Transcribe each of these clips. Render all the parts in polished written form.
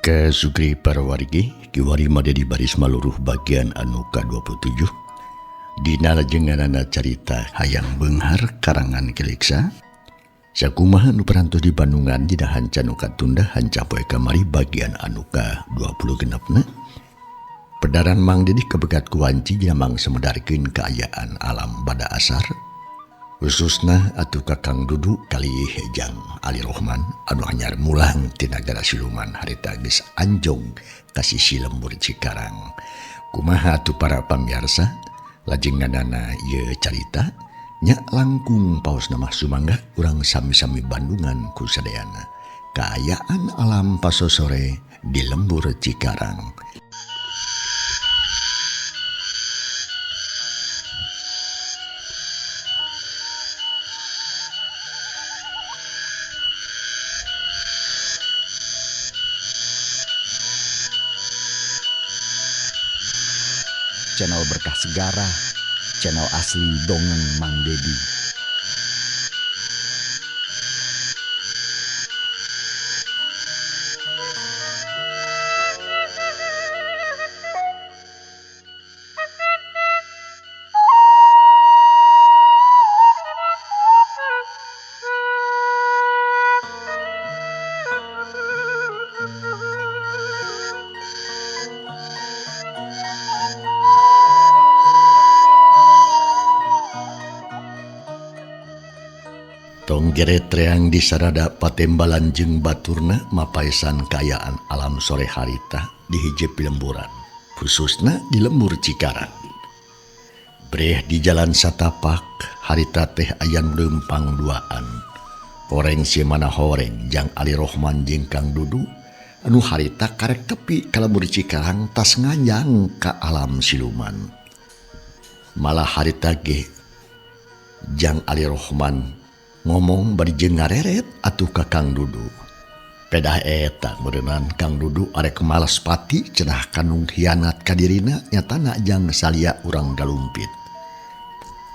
Ke Sugri para wargi kiwari made di baris maluruh bagian anu ka-27 dina lajenganana carita Hayang Beunghar karangan Kiliksa. Sakumaha nu parantos di Bandungan dina hanca nu katunda hanca poe kamari bagian anu ka-26 na. Pedaran Mang Deddy kabegat ku wanci dina mangsa medarkeun kaayaan alam bada asar, khususna atuh ka Kang Dudu kali Jang Ali Rohman anu anyar mulang ti nagara siluman harita geus anjog ka sisi lembur Cikarang. Kumaha atuh para pamiarsa lajenganana ieu carita nya langkung paosna mah sumangga urang sami-sami Bandungan ku sadayana. Kaayaan alam pasosore di lembur Cikarang. Channel Berkah Segara, channel asli Dongeng Mang Dedi. Tong geret reang di sarada patembalan jeung baturna mapaesan kaayaan alam sore harita di hiji pilemburan, khususna di lembur Cikarang. Breh di jalan satapak harita teh ayan leumpang duaan. Horeng si mana horeng Jang Ali Rohman jeung Kang Dudu anu harita karek tepi ka lembur Cikarang tas nganjang ka alam siluman. Malah harita ge Jang Ali Rohman ngomong bari jeung ngareret atuh ka Kang Dudu. Pedah eta meureunnan Kang Dudu arek males pati cenah kanung hianat ka dirina nyatana jang salia urang galumpit.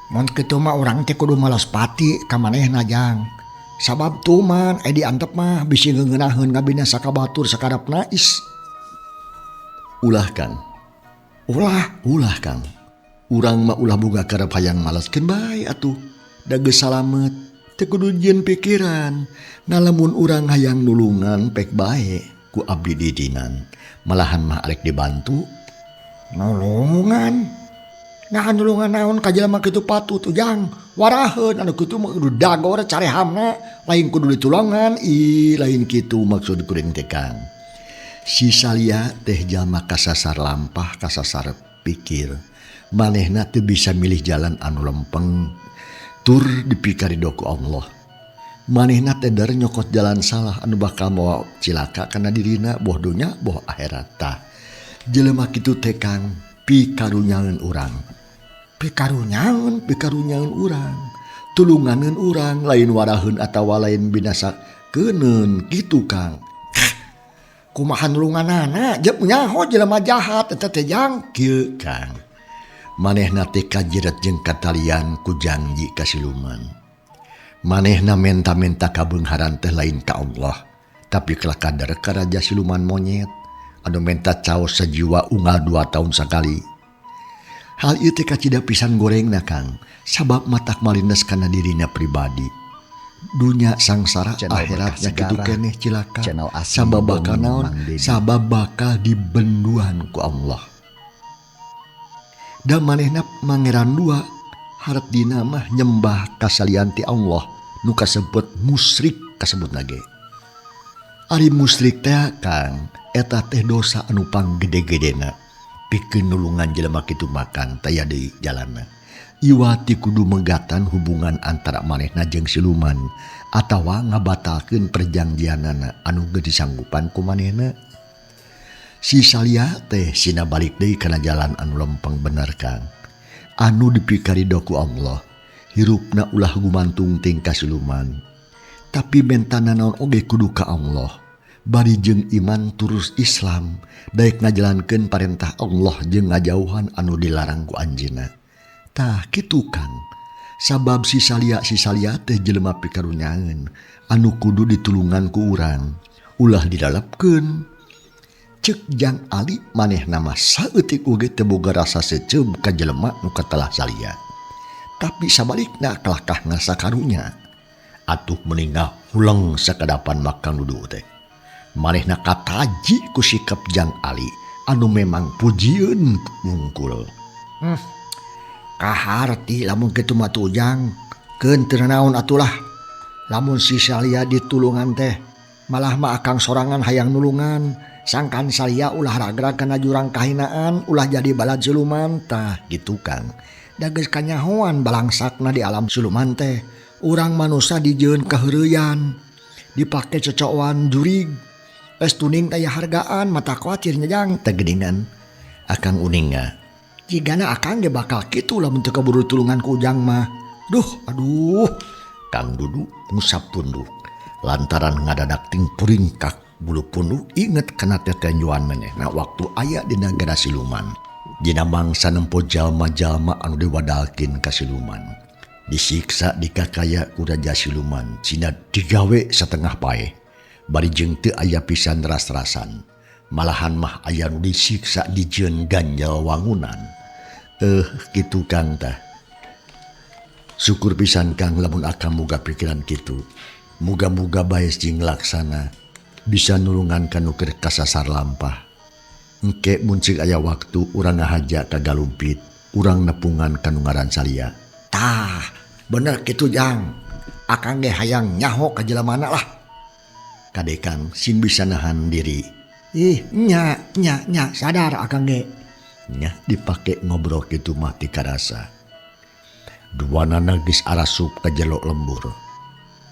Mun kitu mah urang teh kudu males pati ka manehna Jang. Sabab tuman aya diantep mah bisi ngeunaheun ngabinasa ka batur sakarepna is. Ulah Kang. Ulah, ulah Kang. Urang mah ulah boga karep hayang maleskeun bae atuh. Da geus salamet. Teu kudu jieun pikiran. Ngalamun urang hayang nulungan pek bae ku abdi didinan. Malahan mah arek dibantu. Nulungan? Nah nulungan naon ka jelema kitu patut Ujang. Waraheun anu kitu mah kudu dagor carehamna, lain kudu ditulongan. Ih, lain kitu maksud kuring teh Kang. Si salia teh jalma kasasar lampah kasasar pikir. Manehna teu bisa milih jalan anu lempeng tur dipikarido ku Allah. Manehna teh der nyokot jalan salah anu bakal mawa cilaka kana dirina boh dunya boh akhirat. Tah jelema kitu teh Kang pikarunyaeun urang. Pikarunyaeun, pikarunyaeun urang. Tulunganeun urang lain waraheun atawa lain binasa keuneun kitu Kang. Kumaha nulunganana jeung nyaho jelema jahat eta teh Jang kieu Kang. Manehna teh kajiret jeung katalian ku janji ka siluman. Manehna menta-menta kabeungharan teh lain ka Allah, tapi kalakadar ka raja siluman monyet anu menta caos sajiwa unggal 2 tahun sakali. Hal ieu teh kacida pisan gorengna Kang, sabab matak malines kana dirina pribadi. Dunya sangsara akhiratnya kitu keneh cilaka. Sabab bakal naon? Sabab bakal dibenduan ku Allah. Da manehna mangeran dua harap dina mah nyembah kasalian ti Allah nu kasebut musyrik kasebut nage. Ari musyrik teh Kang eta teh dosa anu panggede-gedena. Pikeun nulungan jelema kitu makan taya deui jalanna. Iwati kudu megatan hubungan antara manehna jeung siluman atawa ngabatalkeun perjanjianana anu geus disanggupan ku manehna. Si salia teh sina balik deui kana jalan anu lempeng bener Kang. Anu dipikarido ku Allah, hirupna ulah gumantung ting ka siluman. Tapi mentana naon oge kudu ka Allah. Bari jeung iman turus Islam, daek ngajalankeun parentah Allah jeung ngajauhan anu dilarang ku anjeunna. Tah kitu Kang. Sabab si salia si salia teh jelema pikarunyaeun anu kudu ditulungan ku urang, ulah didalepkeun. Cek Jang Ali manehna mah saeutik oge teu boga rasa seceub ka jelema nu katelah salia. Tapi sabalikna kalakah ngarasa karunya. Atuh meni ngahuleng sakadapan mah Kang Dudu teh. Manehna kataji ku sikap Jang Ali anu memang pujieun wungkul. Kaharti lamun kitu mah tuh Ujang. Keun teu nanaon atulah. Lamun si salia ditulungan teh malah mah akang sorangan hayang nulungan. Sangkan salia ulah ragrag kana jurang kahinaan, ulah jadi balad siluman tah gitu Kang. Da geus kanyahoan balangsakna di alam siluman teh. Urang manusa dijieun kaheureuyan, dipake cocokan jurig. Geus tuning taya hargaan mata kuatir nya Jang teh geuningan. Akang uninga. Jigana akang ge bakal kitu lamun teu kaburu tulungan ku Ujang mah. Duh, aduh. Kang Dudu ngusap punduh lantaran ngadadak ting puringkak bulu punduh inget kana tetenjuan manehna waktu aya di nagara siluman. Dina mangsa nempo jalma-jalma anu diwadalkeun ka siluman. Disiksa dikakaya ku raja siluman, cina digawe satengah paeh. Bari jeung teu aya pisan ras-rasan. Malahan mah aya nu disiksa dijieun ganjel wangunan. Kitu Kang tah. Syukur pisan Kang lamun akang muga pikiran kitu. Muga-muga bae jeung laksana bisa nulungan ka nu keur kasasar lampah. Engke mun cing aya waktu urang ngahaja ka Galumpit, urang nepungan ka nu ngaran salia. Tah, bener kitu Jang. Akang ge hayang nyaho ka jelemana lah. Kade Kang sing bisa nahan diri. Ih, nya nya nya sadar akang ge. Nya dipake ngobrol kitu mah ti karasa. Duanana geus arasup ka jero lembur.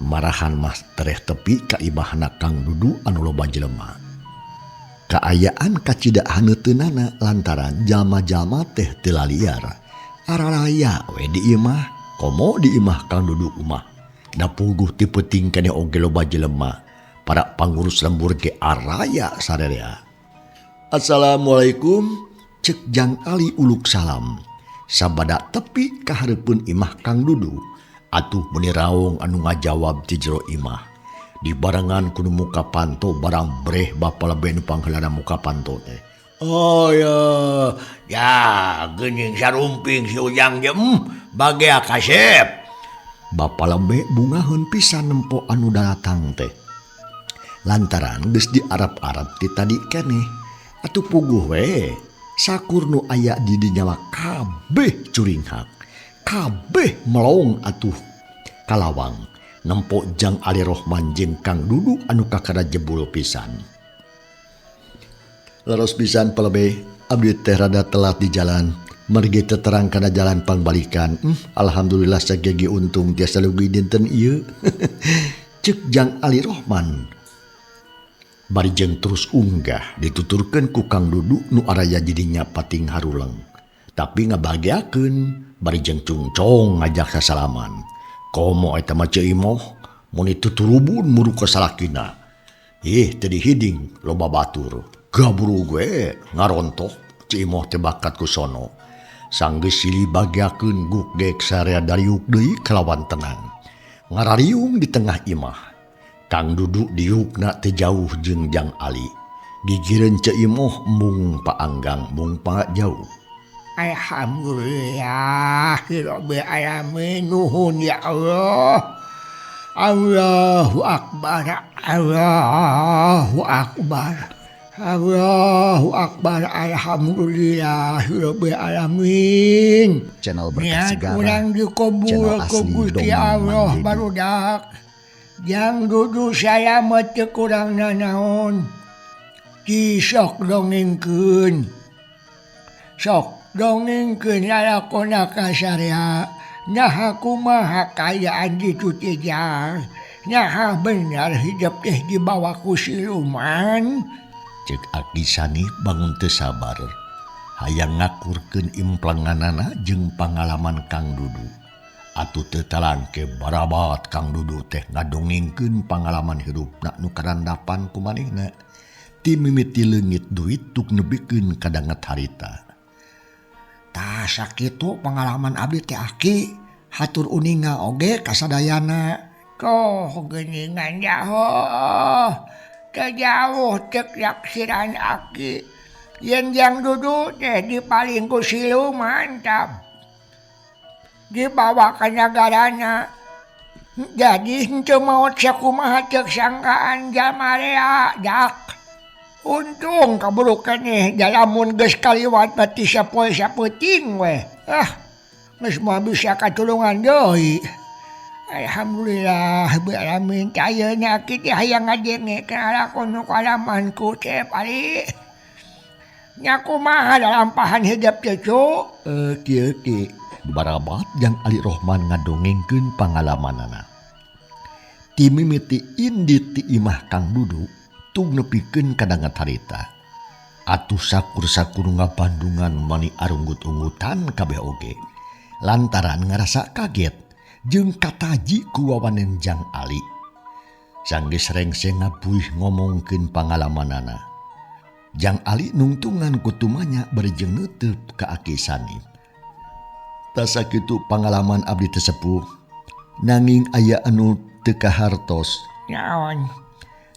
Marahan mah tereh tepi ka imahna Kang Dudu anu loba jelema. Kaayaan kacida haneuteunana lantaran jalma-jalma teh teu laliar. Araraya we di imah, komo di imah Kang Dudu mah. Da puguh ti peuting keneh oge loba jelema. Para pangurus lembur ge araya sarerea. Assalamualaikum, cek Jang Ali uluk salam. Sabada tepi ka hareupeun imah Kang Dudu. Atuh meuni raung anu ngajawab ti jero imah. Dibarengan ku nu muka panto barang breh bapa lebe nu pangheulana muka panto teh. Oh ya, ya geuning sarumping si Ujang ge bagea kasep. Bapa lebe bungaheun pisan nempo anu daratang teh. Lantaran geus diarap-arap ti tadi keneh. Atuh puguh we. Sakur nu aya di dinya mah kabeh curinghak. Kabeh melong atuh kalawang. Nempo Jang Ali Rohman jeung Kang Dudu anu kakara jebul pisan. Leros pisan palebeh, abdi teh rada telat di jalan. Margi teu terang kana jalan pangbalikan. Alhamdulillah sagege untung tiasa leuwih dinten ieu. Ceuk Jang Ali Rohman. Bari jeung terus unggah dituturkeun ku Kang Dudu nu araya jadinya pating haruleng. Tapi ngabahagiakeun bari jeung cungcong ngajak sasalaman. Komo eta mah Ceu Imoh mun tuturubun muru ka salakina. Ih teu dihiding loba batur. Gaburu we ngarontok Ceu Imoh teh bakat ku sono. Sanggeus silih bagiakeun guk gek sarea dariuk deui kalawan tenang. Ngarariung di tengah imah. Kang Dudu diukna teu jauh jeung Jang Ali. Gigireun Ceu Imoh mung paanggang mung jauh. Alhamdulillahirabbil alamin nuhun ya Allah. Allahu akbar, Allahu akbar. Allahu akbar, alhamdulillahirabbil alamin. Channel Berkah Segara, urang dikabul channel ku asli Gusti Dongeng Allah Mang Dedi. Barudak. Jang Dudu saya mah teu kurang nanaon. Kisok dongengkeun. Sok dongengkeun lalakona ka sarea. Naha kumaha kaayaan ditu teh Jang. Naha bener hidup teh dibawa ku siluman. Cek Aki Sani bangun teu sabar. Hayang ngakurkeun implenganana jeung pangalaman Kang Dudu. Atuh teu talangke barabat Kang Dudu teh ngadongengkeun pangalaman hirupna nu karandapan ku manehna. Ti mimiti leungit duit tuk nebikeun ka danget harita. Tah sakitu pangalaman abdi teh Aki, hatur uninga oge kasadayana. Toh geuningan jaho. Teu jauh cek yaksiran aki. Yen Jang Dudu teh dipaling ku siluman tah. Dibawa ka nagarana. Jadi henteu maot sakumaha cek sangkaan jalma rea dak. Untung kaburu keneh da lamun geus kaliwat mah ti sapoe sapeuting we. Ah, geus moal bisa katulungan deui. Alhamdulillah rabbil alamin teh ayeuna aki teh hayang ngadengekeun lalakon nu kaalaman ku Cep Ali. Nya kumaha lalampahan hidep cucu? Kieu ki barabat Jang Ali Rohman ngadongengkeun pangalamanana. Ti mimiti indit ti imah Kang Dudu tug nepikeun ka danget harita. Atuh sakur-sakur ngabandungan mani arunggut-unggutan kabeh oge. Lantaran ngarasa kaget jeung kataji ku wawanen Jang Ali. Sanggeus rengse ngabuih ngomongkeun pangalamanana. Jang Ali nungtungan ku tumanya bari jeung neuteub ka Aki Sanip. Tas sakitu pangalaman abdi teh sepuh, nanging aya anu teu kahartos. Naon?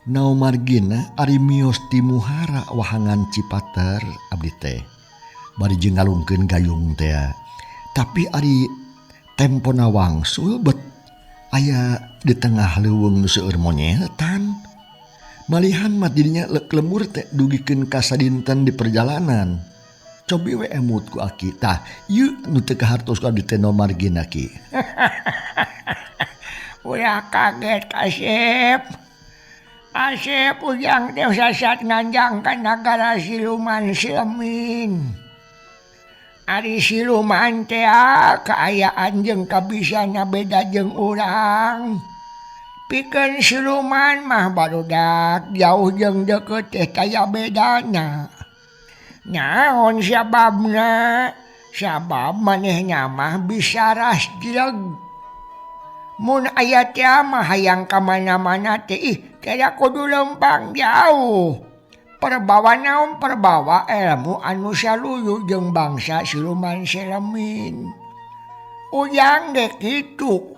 Nao margina ari mios ti muhara wahangan Cipater abdi teh. Bari jeung ngalungkeun gayung teh. Tapi ari tempona wangsul bet aya di tengah leuweung nu seueur monyetan. Malihan mah dirinya leuk lemur teh dugikeun ka sadinten di perjalanan. Cobi we emut ku aki. Tah, ieu nu teu kahartos ku abdi teh no margina ki. Ulah kaget kasep. Asep ujang teh sasat nganjang ka nagara siluman silemin. Ari siluman teh kaayaan jeung kabisana beda jeung urang. Pikeun siluman mah barudak jauh jeung deukeut teh taya bedana. Naon sababna? Sabab manehna mah bisa rasjleg. Mun aya teh mah hayang ka mana-mana teh ih teh kudu lempang jauh. Perbawa naon perbawa ilmu anu saluyu jeung bangsa siluman selemin. Ujang ge kitu.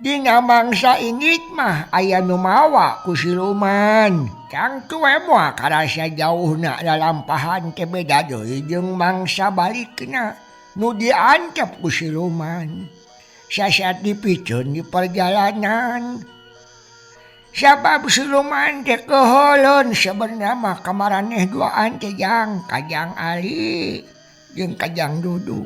Dina mangsa indit mah aya nu mawa ku siluman. Tangtu we moal karasa jauhna lalampahan teh beda deui jeung mangsa balikna nu diantep ku siluman. Sasat dipiceun di perjalanan. Sabab siluman teh keuheuleun sebenarna mah ka maraneh duaan teh Jang, ka Jang Ali jeung ka Jang Dudu.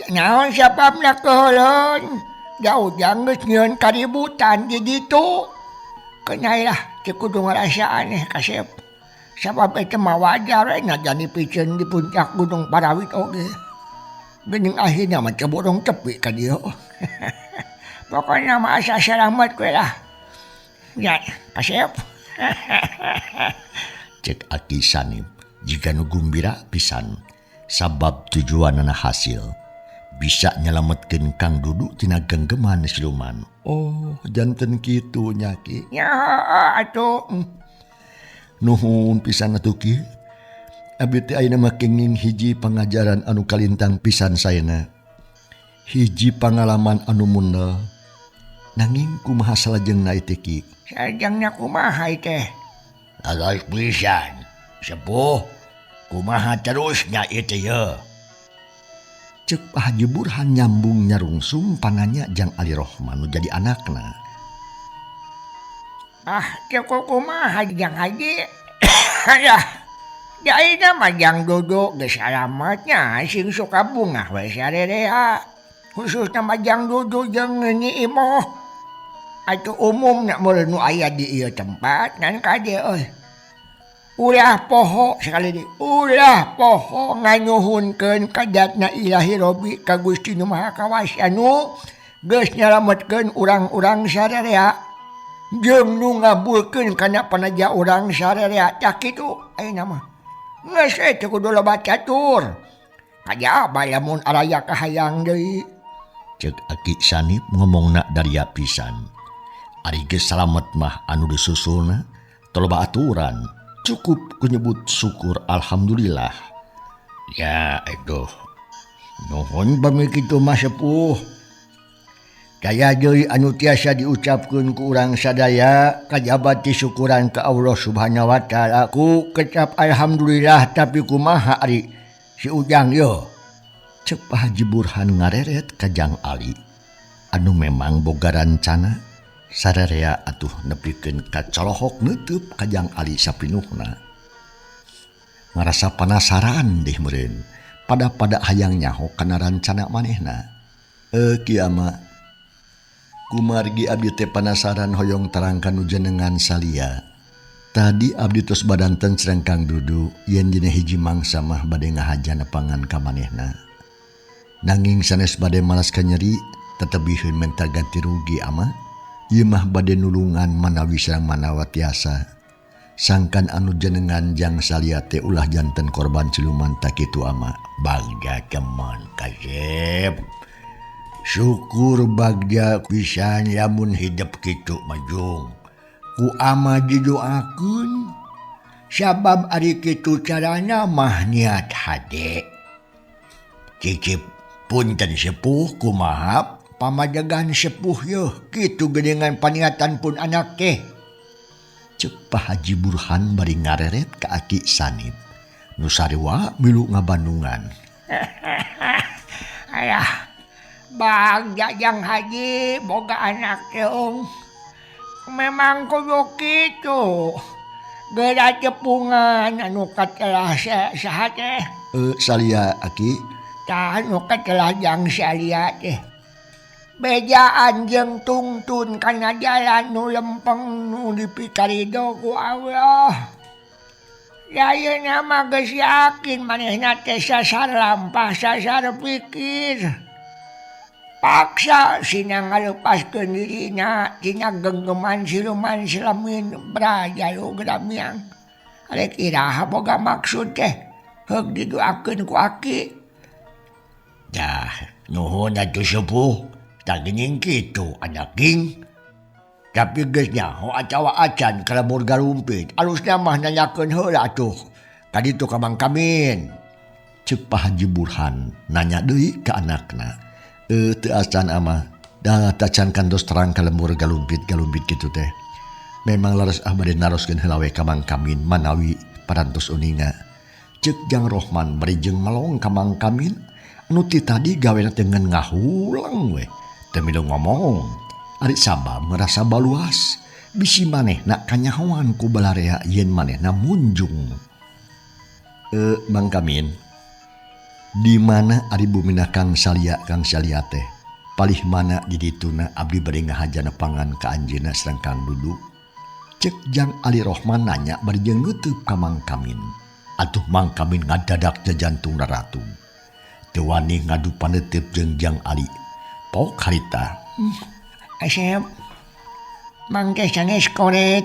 Naon sababna keuheuleun? Jauh jang geus nyieun kaributan di ditu. Keunai lah teu kudu ngarasa aneh kasep. Sabab eta mah wajar we najan dipiceun di puncak Gunung Parawit oge. Geuning akhirna mah teu borong tepi ka dieu. Pokona mah asa salamet we lah. Ya, kasep. Cek Aki Sanip jiga nu gumbira pisan sabab tujuanana hasil bisa nyelametkeun Kang Dudu tina genggeman siluman. Oh, janten kitu nya Ki. Ya atuh. Nuhun pisan atuh Ki. Abdi teh ayeuna mah kenging hiji pangajaran anu kalintang pisan saena. Hiji pangalaman anu mundel. Nanging kumaha salajengna ieu teh Ki? Salajengna kumaha ieu teh? Lalaik pisan. Sepuh, kumaha terusnya ieu teh ye? Cek Pak Haji Burhan nyambung nyarungsum pananya Jang Ali Rohman nu jadi anakna. Ah, cek kumaha Jang Haji? Alah, ayeuna mah Jang Dudu geus salametnya sing suka bungah we sarerea. Khususna mah Jang Dudu jeung Nyi Imoh. Atuh umumna meureun nu aya di ieu tempat ngan kade euy. Ulah poho sekali deui, ulah poho nganyuhunkeun ka Zatna Ilahi Robbi ka Gusti Nu Maha Kawasa nu geus nyalametkeun urang-urang sararea jeung nu ngabulkeun kana panaja urang sararea. Tah kitu ayeuna mah. Geus we teu kudu loba catur. Kajaba lamun araya kahayang deui. Cek Aki Sanip ngomongna daria pisan. Ari geus salamet mah anu disusulna teu loba aturan. Cukup ku nyebut syukur alhamdulillah. Ya aduh. Nuhun pami kitu mah sepuh. Daya deui anu tiasa diucapkeun ku urang sadaya kajaba ti syukuran ka Allah Subhanahu wa taala ku kecap alhamdulillah tapi kumaha ari si Ujang yo. Cek Pak Haji Burhan ngareret ka Jang Ali anu memang boga rancana sararea atuh nepikeun ka colohok neuteub ka Jang Ali sapinuhna. Ngarasa panasaran deh meureun pada-pada hayang nyaho kana rancana manehna. Kiama kumargi abdi teh panasaran hoyong terang kanu jenengan salia. Tadi abdi tos badanten sareng Kang Dudu yen dina hiji mangsa mah bade ngahaja nepangan ka manehna. Nanging sanes bade malas kanyeri tetebihkeun menta ganti rugi ama ieu mah bade nulungan manawi sareng manawa tiasa. Sangkan anu jenengan jang salia teh ulah janten korban siluman tak kitu ama. Bagja ceman kasep. Syukur bagja pisan lamun hidup kitu majung. Ku ama didoakeun sabab ari kitu carana mah niat hade. Cicip punten sepuh kumaha pamadegan sepuh yeuh kitu geuningan paniatan pun anak teh. Cek Pak Haji Burhan bari ngareret ka Aki Sanip nu sarua milu ngabandungan. Ayah bagja Jang Haji boga anak teh ung. Memang kudu kitu. Geura cepungan anu katelah saha teh? Salia Aki. Tah anu katelah Jang Salia teh. Bejaan jeung tungtun kana jalan nu lempeng nu dipikarido ku Allah. Ayeuna mah geus yakin manehna teh sasar lampah sasar pikir. Paksa sina ngalepaskeun dirina tina genggeman siluman selemin brajalu gramiang. Arek iraha boga maksud teh heug didoakeun ku aki. Dah nuhun atuh sepuh. Tak geuning kitu anak king. Tapi geus nyaho atawa acan ka lembur garumpit. Alusna mah nanyakeun heula atuh. Ka ditu ka Mang Kamin. Cek Pak Haji Burhan nanya deui ka anakna. Teu acan ama. Da tacan kantos terang ka lembur galumpit-galumpit kitu teh. Memang laras ah bade naroskeun heula we ka Mang Kamin manawi parantos uninga. Cek Jang Rohman bari jeung melong ka Mang Kamin anu ti tadi gawena teh ngan ngahulang we. Teu milu ngomong. Ari sabab ngerasa baluas bisi manehna kanyahoan ku balarea yen manehna munjung. Mang Kamin, di mana ari bumina Kang Salia Kang Salia teh? Palih mana di dituna abdi bade ngahaja nepangan ka anjeunna sareng Kang Dudu? Cek Jang Ali Rohman nanya bari jeung nutup ka Mang Kamin. Atuh Mang Kamin ngadadak jajantungna ratu. Teu wani ngadu paneuteub jeung Jang Ali. Pok harita. Asep mangke sanes koret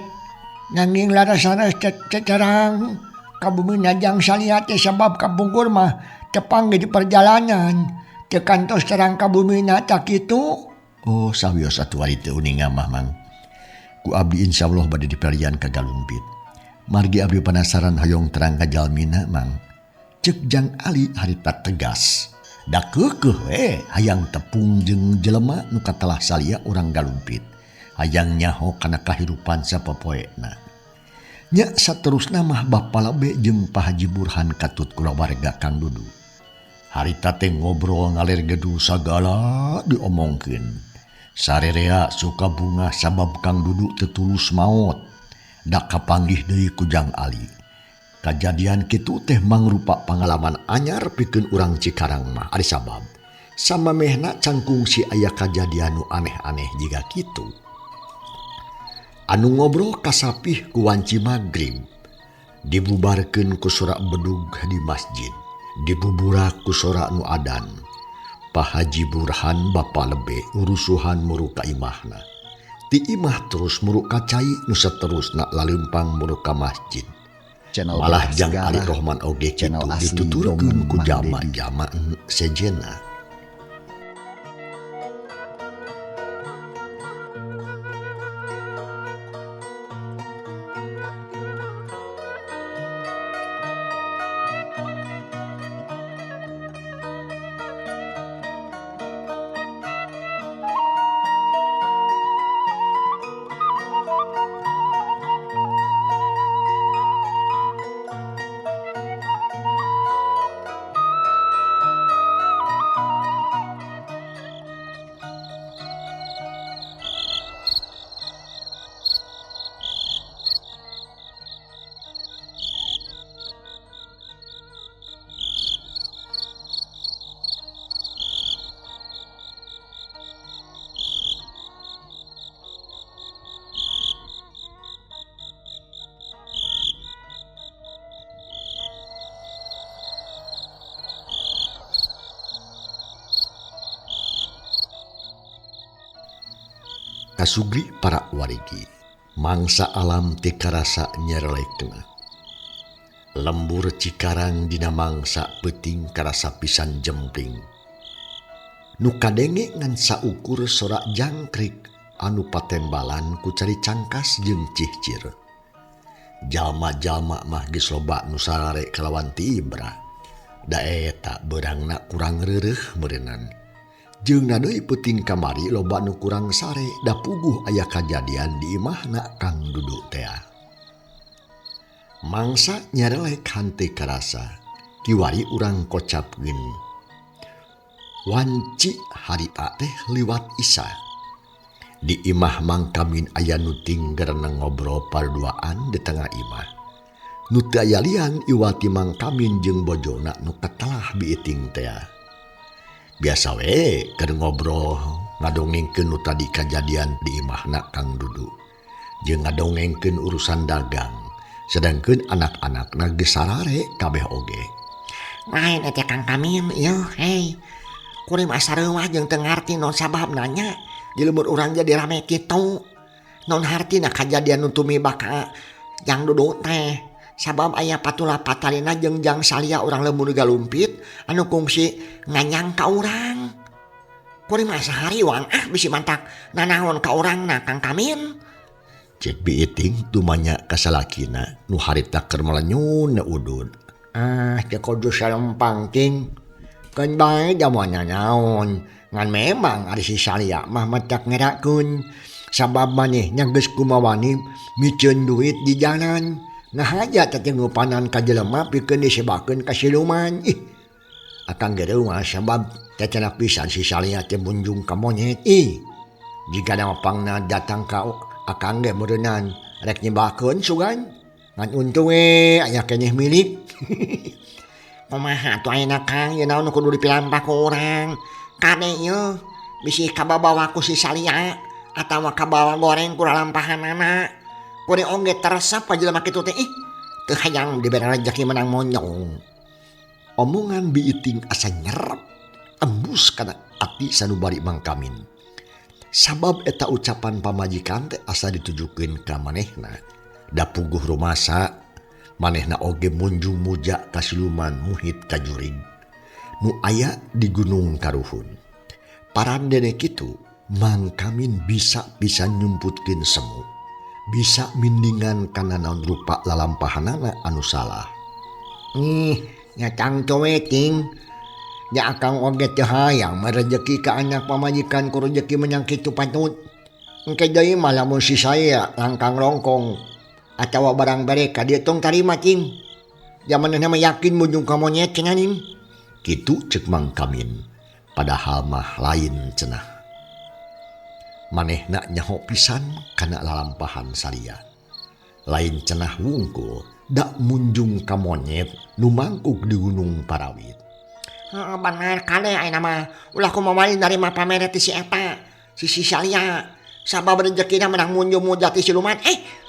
nanging laras-laras cecerang ka bumina Jang Salia teh sabab kapungkur mah tepang di perjalanan teu kantos terang ka bumina tak kitu. Oh sawios atuh ari teu uninga mah Mang. Ku abdi insyaallah bade diparian ka galumpit. Margi abdi penasaran hoyong terang ka jalmina Mang. Cek Jang Ali harita tegas. Da keukeuh we hayang tepung jeung jelema nu katelah salia urang galumpit. Hayang nyaho kana kahirupan sapopoena. Nya saterusna mah Bapa Lebe jeung Pak Haji Burhan katut kulawarga Kang Dudu. Harita teh ngobrol ngalir gedu sagala diomongkeun. Sarerea suka bunga sabab Kang Dudu teu tulus maot. Da kapanggih deui ku Jang Ali. Kajadian kitu teh mangrupa pangalaman anyar pikeun urang Cikarang mah ari sabab samamehna cangkung si aya kajadian nu aneh-aneh jiga kitu. Anu ngobrol kasapih ku wanci magrib, dibubarkeun ku sorak bedug di masjid, dibuburak ku sorak nu adan. Pak Haji Burhan Bapa Lebe urusuhan muru ka imahna. Ti imah terus muru ka cai nu saterusna laleumpang muru ka masjid. Channel Malah Berkah Jang Segara, Ali Rohman oge kitu channel asli dituturkeun dongeng ku Mang Dedi. jama-jama sejenna. kasugri para warigi. Mangsa alam teu karasa nyerelekna. Lembur Cikarang dina mangsa peuting karasa pisan jempling. Nu kadenge ngan saukur sorak jangkrik anu patembalan ku cari cangkas jeung cihcir. Jalma-jalma mah geus loba nu sarare kalawan tibra. Da eta beurangna kurang reureuh meureunnan. Jeung na deui peuting kamari loba nu kurang sare da puguh aya kajadian di imahna Kang Dudu tea. Mangsa nyarelek hante karasa, kiwari urang kocapkeun. Wanci harita teh liwat isa. Di imah Mang Kamin aya nu tinggereneng ngobrol parduaan di tengah imah. Nu teu aya lian iwati Mang Kamin jeung bojona nu katelah biiting tea. Biasa we keur ngobrol ngadongengkeun nu tadi kajadian di imahna Kang Dudu. Jeung ngadongengkeun urusan dagang. Sedangkeun anak-anakna geus sarare kabeh oge. Lain eta Kang Kamin ieu hei. Kuring asa reuah jeung teu ngarti naon sababna nya. Di lembur urang jadi rame kitu. Naon hartina kajadian nu tumibak ka Jang Dudu teh. Sabab aya patula patalina jeung Jang Salia urang lembur galumpit anu kungsi nganyang ka urang. Kuring mah sahariwang ah bisi mantak nanaon ka urangna Kang Kamin. Cek biiting tumanya ka salakina nu harita keur melenyun na udud. Ah teu kudu salempang ting. Keun bae jamuan naon. Ngan memang ari si Salia mah matak ngerakeun. Sabab manehna geus kumawani miceun duit di jalan. Ngahaja teh ngupanan ka jelema pikeun disebakeun ka siluman. Ih, akang ge reuas sabab teh cenah pisan si Salia teh munjung ka monyet. Ih, jika pangna datang ka akang ge meureunnan rek nyebakeun sugan. Ngan untung we aya keneh milik. Kumaha atuh ayeuna Kang, ieu naon nu kudu dipilampah ku urang. Kade ieu bisi kababawa ku si Salia atawa kabawa goreng ku lalampahanana. Kuring oge teresep ka jelema kitu teh ih. Teu hayang dibere rejeki menang monyong. Omongan biiting asa nyerep tembus kana ati sanubari Mang Kamin. Sabab eta ucapan pamajikan teh asa ditujukeun ka manehna. Da puguh rumasa manehna oge munjung muja ka siluman muhit kajurig nu aya di Gunung Karuhun. Parandene kitu Mang Kamin bisa pisan nyumputkeun semu. Bisa mindingan kana naon rupa lalampahanana anu salah. Ih, nya tangto we ting. Nya akang oge teu hayang merejeki ka anak pamajikan ku rejeki menyang kitu patut. Engke deui mah lamun si saya langkang rongkong atawa barang bere ka dieu tong tarima ting. Jamanehna mah yakin munjung ka monyet cenah ning. Kitu ceuk Mang Kamin. Padahal mah lain cenah. Manehna nyaho pisan kana lalampahan Salia. Lain cenah wungkul dak munjung ka monyet nu mangkuk di Gunung Parawit. Heeh bener kade ayeuna mah ulah kumaha narima pamere ti si eta, si Salia. Sabab rejekina menang munjung muja ti siluman.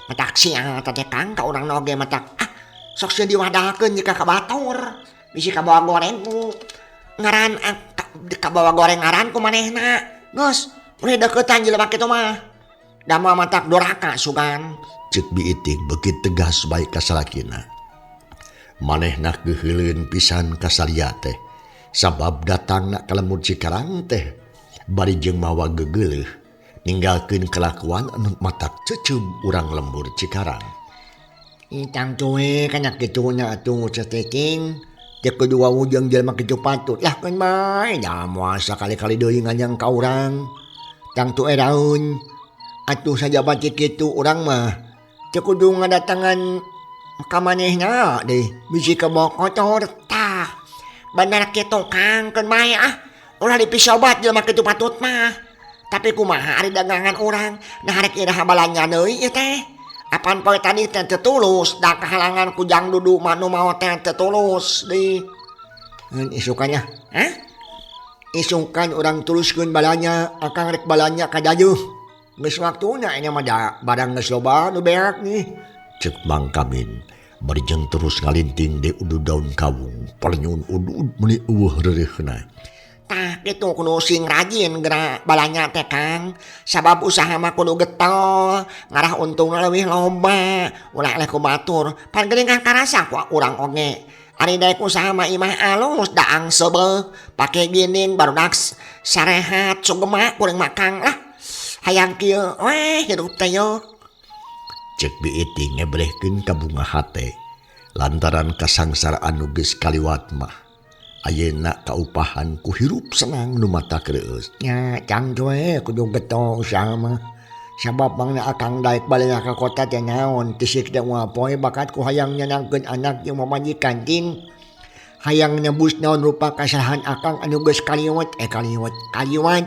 Matak sia teh Kang ka urang oge matak ah sok sieun diwadakeun jika ka batur. Bisi kabawa goreng ku ngaran kabawa goreng ngaran ku manehna. Geus udah deketan jelema kitu mah. Da moal matak doraka sugan. Ceuk biiting beuki tegas bae ka salakina. Manehna geuheuleun pisan ka Salia teh. Sabab datangna ka lembur Cikarang teh bari jeung mawa gegeuleuh ninggalkeun kalakuan anu matak ceceub urang lembur Cikarang. Ih tangtu we kana kituna atuh teh ting. Teu kudu wawujeng jelema kitu patut lah keun bae da moal sakali-kali deui nganyang ka urang. Tangtu eraeun atuh sajaba ti kitu urang mah teu kudu ngadatangan ka manehna deui bisi kabawa kotor tah. Bener kitu Kang keun bae ah ulah dipisobat jelema kitu patut mah. Tapi kumaha ari dagangan urang nah rek iraha balanja deui ieu teh. Apan poe tadi teh teu tulus da kahalangan ku Jang Dudu mah nu maot teh teu tulus deui. Ngan isukannya. Hah? Isukan urang tuluskeun balanya akang rek balanya ka jayeuh. Geus waktuna nya mah da barang geus loba nu beak nih. Ceuk Mang Kamin bari jeung terus ngalinting di udud daun kawung palenyun udud meuni eueuh reureuhna. Tah Tah kitu kudu sing rajin geura balanja teh Kang. Sabab usaha mah kudu getol, ngarah untungna leuwih loba, ulah eleh ku batur. Pan geuning kan karasa ku urang oge. Ari daek usaha mah imah alus daang seubeuh, pake ginding barudak sarehat sugema kuring mah Kang lah. Hayang kieu weh hirup teh yo. Cek Biiting ngebrehkeun ka bunga hate lantaran kasangsaraan nu geus kaliwat mah. Ayeuna kaupahan ku hirup senang nu mata kreueus. Nya cangcu we kudu getol usaha mah. Sabab mangna akang daek balanja ka kota teh naon tisik teh moal poe bakat ku hayang nyenangkeun anak jeung pamajikan ting. Hayang nebus naon rupa kasalahan akang anu geus kaliwat kaliwat.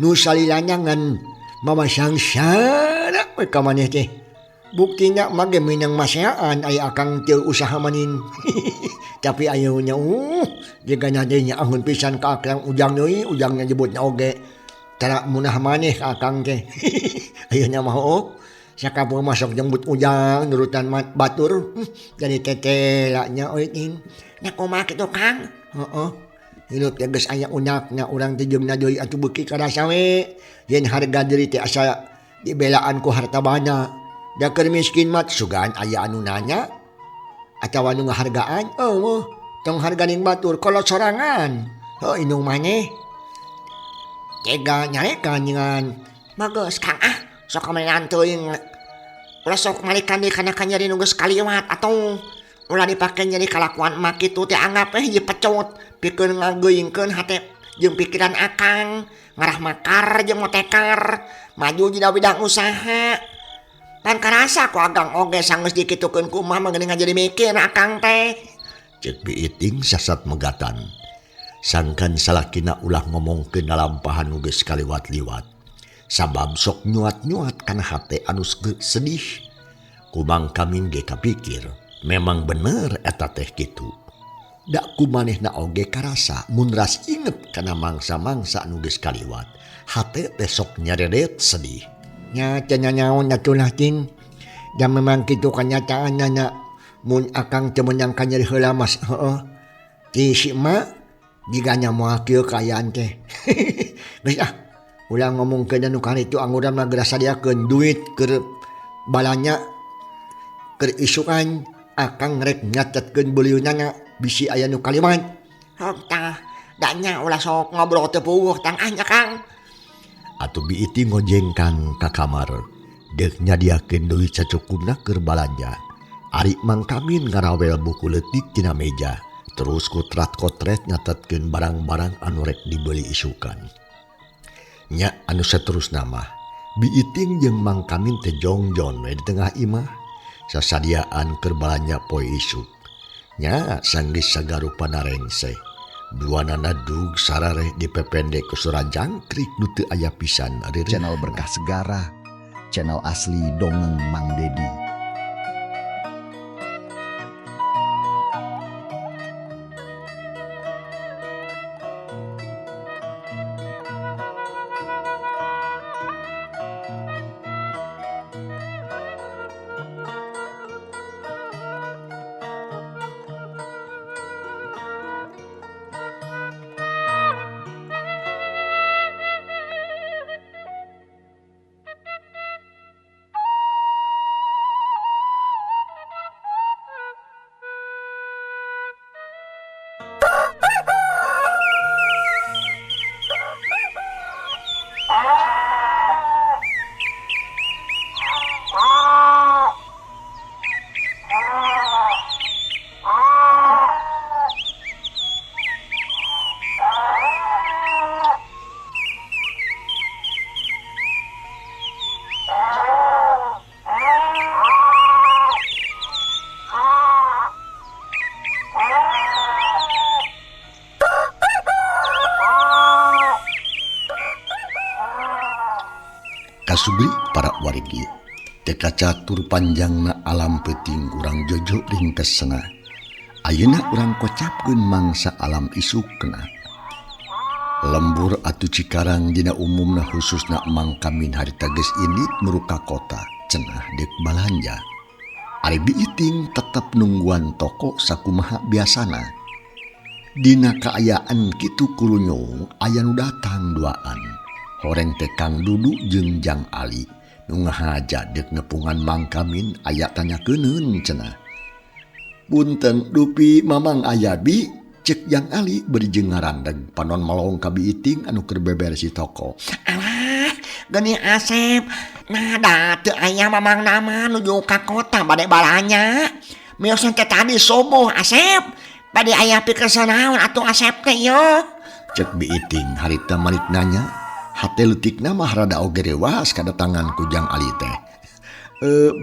Nu salilana ngan mamasangsara we ka maneh teh. Buktina mah ge minang maseaan aya akang teu usaha manin. Tapi ayeuna jigana deui nya ahun pisan ka akang ujang deui, ujangna nyebutna oge. Tara munah maneh ka akang teh. Ayeuna mah heuh sakapeung masuk jembut ujang nurutan batur jadi tetela nya euy ting. Nya kumaha kitu Kang? Heeh. Hirup teh geus aya unakna urang teh jeung deui atuh beuki karasa we. Yen harga diri teh asa dibelaan ku harta bana. Da keur miskin mah sugan aya anu nanya atawa nu ngahargaan eueuh tong harganing batur kolot sorangan. Heuh indung maneh tega nyarekan ngan bagus Kang ah sok kamenan teuing ulah sok malikan deui kana kanyeri nu geus kaliwat atuh ulah dipake nyeri kalakuan emak kitu teh anggap we hiji pecut pikeun ngageuingkeun hate jeung pikiran akang ngarah makar jeung motekar maju dina bidang usaha. Pan karasa ku agang oge sanggeus dikitukeun ku emak mah geuning jadi mikir akang teh. Cek Biiting sasat megatan. Sangkan salakina ulah ngomongkeun lalampahan nu geus kaliwat-liwat. Sabab sok nyuat-nyuat kana hate anu sedih. Ku Mang Kamin ge kapikir, memang bener eta teh kitu. Da ku manehna oge karasa mun ras inget kana mangsa-mangsa anu geus kaliwat. Hate teh sok nyaredet sedih. Nya teu nanaon atuh lah ting. Da memang kitu kanyataanna mun akang teu meunang ka nyeri heula mas heueuh. Ti si emak jigana moal kieu kaayaan teh. Geus ah ulah ngomongkeun anu karitu anguran mah geura sadiakeun duit keur balanja keur isukan akang rek nyatetkeun beuliunana bisi aya nu kaliwat. Heuh tah da nya ulah sok ngobrol teu puguh tang ah nya Kang. Atuh Biiting ngojengkang ka kamar deuk nyadiakeun duit sacukupna keur balanja. Ari Mang Kamin ngarawel buku leutik tina meja terus kutrat-kotret nyatetkeun barang-barang anu rek dibeli isukan. Nya anu saterusna mah Biiting jeung Mang Kamin teh jongjon we di tengah imah sasadiaan keur balanja poe isuk. Nya sanggeus sagarupana rengse. Duanana dug sarareh dipepende ku sora jangkrik nu teu aya pisan ari channel Berkah Segara, channel asli Dongeng Mang Dedi. Kasubli para wargi teka catur panjangna alam peuting urang jojo ringkesna. Ayeuna urang kocapkeun mangsa alam isukna. Lembur atuh Cikarang dina umumna khususna Mang Kamin harita geus indit muruka kota cenah deuk balanja. Ari Biiting tetep nungguan toko sakumaha biasana. Dina kaayaan kitu kurunyung aya nu datang duaan. Horeng teh Kang Dudu jeung Jang Ali nu ngahaja deuk nepungan Mang Kamin aya tanyakeunun cenah. Punten dupi Mamang aya bi cek Jang Ali bari jeung ngarandeg panon melong ka Bi Iting anu keur beberes di toko. Alah, geuning Asep. Nah, da teu aya Mamang nama nuju ka kota bade balanya. Mios teh tadi subuh Asep. Bade aya pikeun naon atuh Asep teh yo. Cek Bi Iting harita malik nanya, hate leutikna mah rada oge rewas kadatangan ku Jang Ali teh.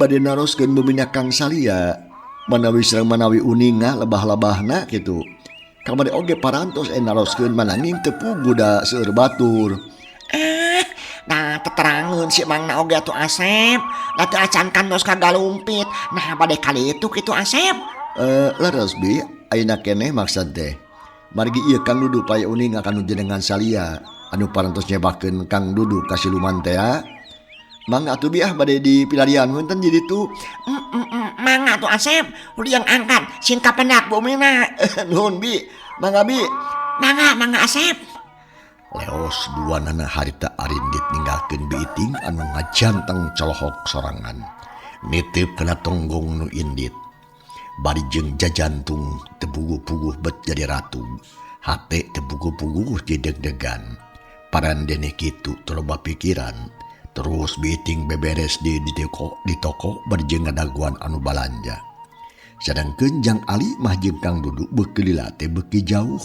Bade naroskeun bumina Kang Salia, manawi sareng manawi uninga lebah-lebahna kitu. Kamari oge parantos naroskeun mananging teu puguh da seueur batur. Nah teterangeun si Mangna oge atuh Asep, da teu acan kantos ka Galumpit. Nah bade kali itu kitu Asep. Leres Bi, ayeuna keneh maksad teh. Margi ieu Kang Dudu paya uninga kanu jenengan Salia anu parantos nyebakeun Kang Dudu ka siluman teh. Mangga atuh Bi ah bade di pilarian punten di ditu. Mangga atuh Asep, udah yang angkat sing kapendak bumina. Nuhun Bi, mangga Bi. Mangga, mangga Asep. Leos dua nana harita arindit ninggalkeun Bi Iting anu ngajanteng colohok sorangan. Nitip kana tonggong nu indit. Bari jeung jajantung tepuguh-puguh bet jadi ratu. Hate tepuguh-puguh jadi deg-degan. Parandene kitu toloba pikiran. Terus Bi Iting beberes di toko bari jeung ngadaguan anu balanja. Sadangkeun Jang Ali mah jeung Kang Dudu beuki lila teh beuki jauh.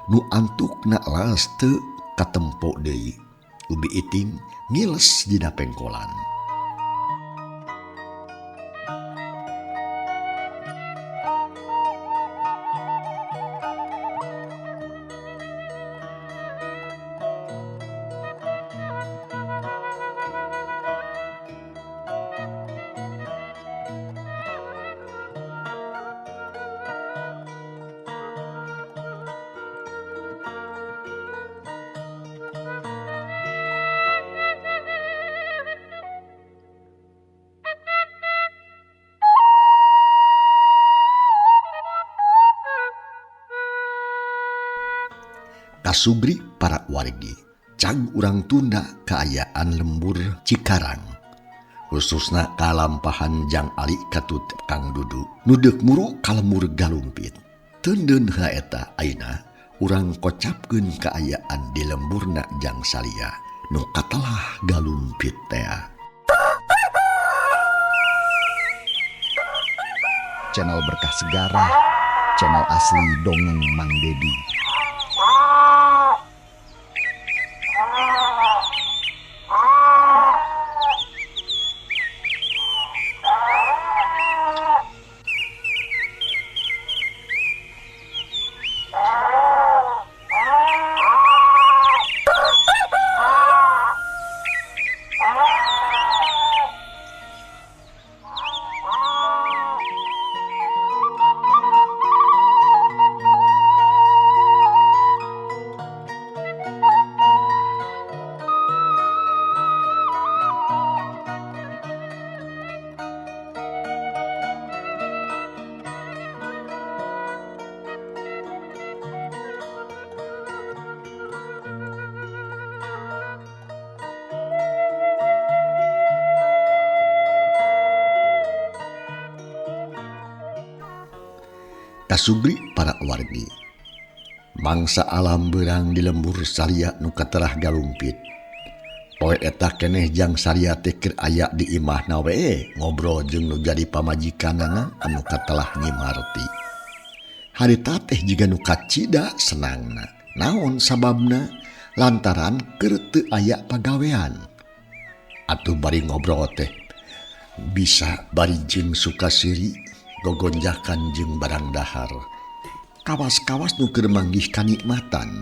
Nu antukna las teu katempo deui. Bi Iting ngiles dina pengkolan. Kasubri para wargi cag urang tunda kaayaan lembur Cikarang khususna kalampahan Jang Ali katut Kang Dudu nu deuk muru ka lembur Galumpit. Teundeun haeta ayeuna urang kocapkeun kaayaan di lemburna Jang Salia nu katelah Galumpit tea. Channel Berkah Segara, channel asli dongeng Mang Dedi. Kasubri para wargi mangsa alam berang di lembur Salia nu katerah Galumpit. Poe eta keneh Jang Salia teh keur aya di imahna we ngobrol jeung nu jadi pamajikanana anu katelah Nyi Marti. Harita teh jiga nu kacida senangna. Naon sababna? Lantaran keur teu aya pagawean. Atuh bari ngobrol teh bisa bari jeung sukasiri gogonjakan jeung barang dahar. Kawas-kawas nu keur manggih kanikmatan.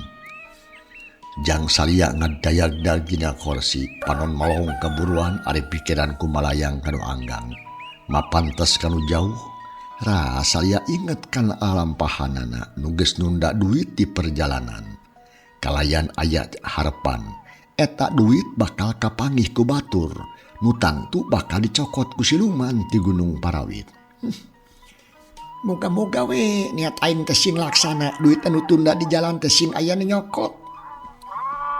Jang Salia ngadayag-dag dina korsi, panon malong kaburuan ari pikiran ku malayang kanu anggang. Mapantes kanu jauh, ra Salia inget kana alampahanana nu geus nunda duit di perjalanan. Kalayan aya harepan, eta duit bakal kapanggih ku batur, nu tangtu bakal dicokot ku siluman ti Gunung Parawit. Muga-muga we niat aing teh sing laksana duit anu tunda di jalan teh sing aya nu nyokot.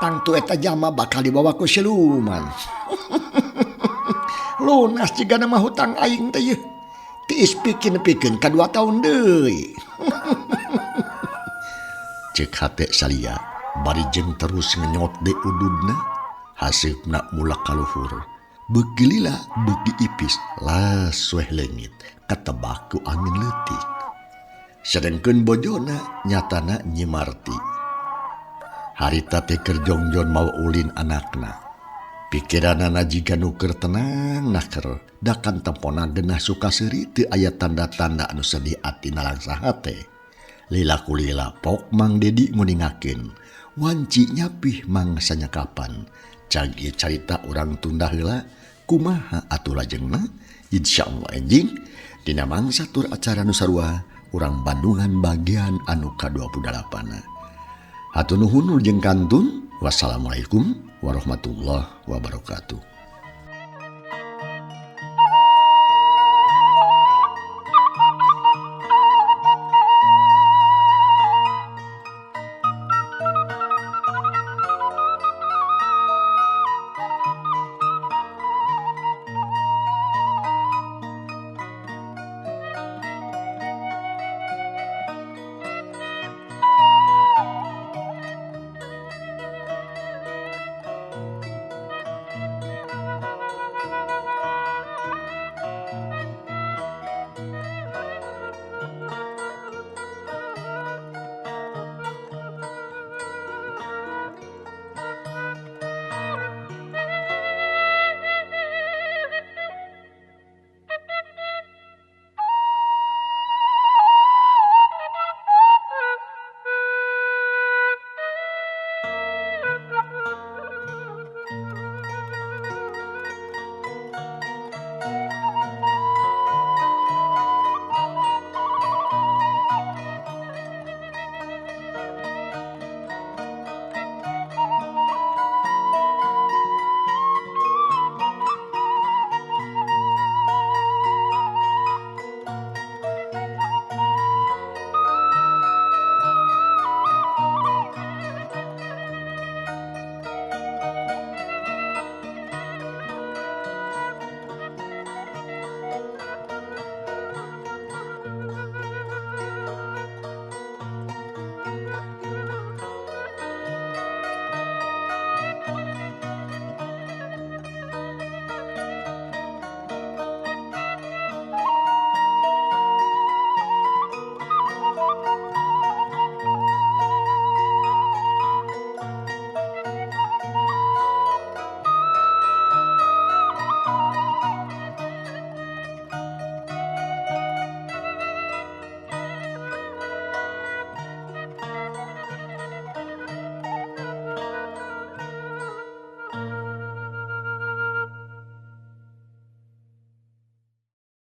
Tangtu eta jalma bakal dibawa ku siluman. Lunas jigana mah hutang aing teh yeuh. Tiis pikeun-pikeun ka 2 taun deui. Cek hate salia bari jeung terus ngenyot de ududna haseupna mulak ka luhur. Beuki lila beuki ipis las weh leungit katebak ku angin leutik. Sedengkeun bojona nyatana Nyi Marti. Harita teh keur jongjon mawa ulin anakna. Pikiranana jiga nu keur tenang naker dakan tempona genah sukaseuri teu aya tanda-tanda anu sedih ati nalangsa hate. Lila kulila pok Mang Dedi nguningakeun wanci nyapih mangsa nyakapan. Cag ieu carita urang tunda heula kumaha atuh lajengna insyaallah enjing dina mangsa tur acara nu sarua urang Bandungan bagian anu ka-28. Hatur nuhun jeung kantun. Wassalamualaikum warahmatullahi wabarakatuh.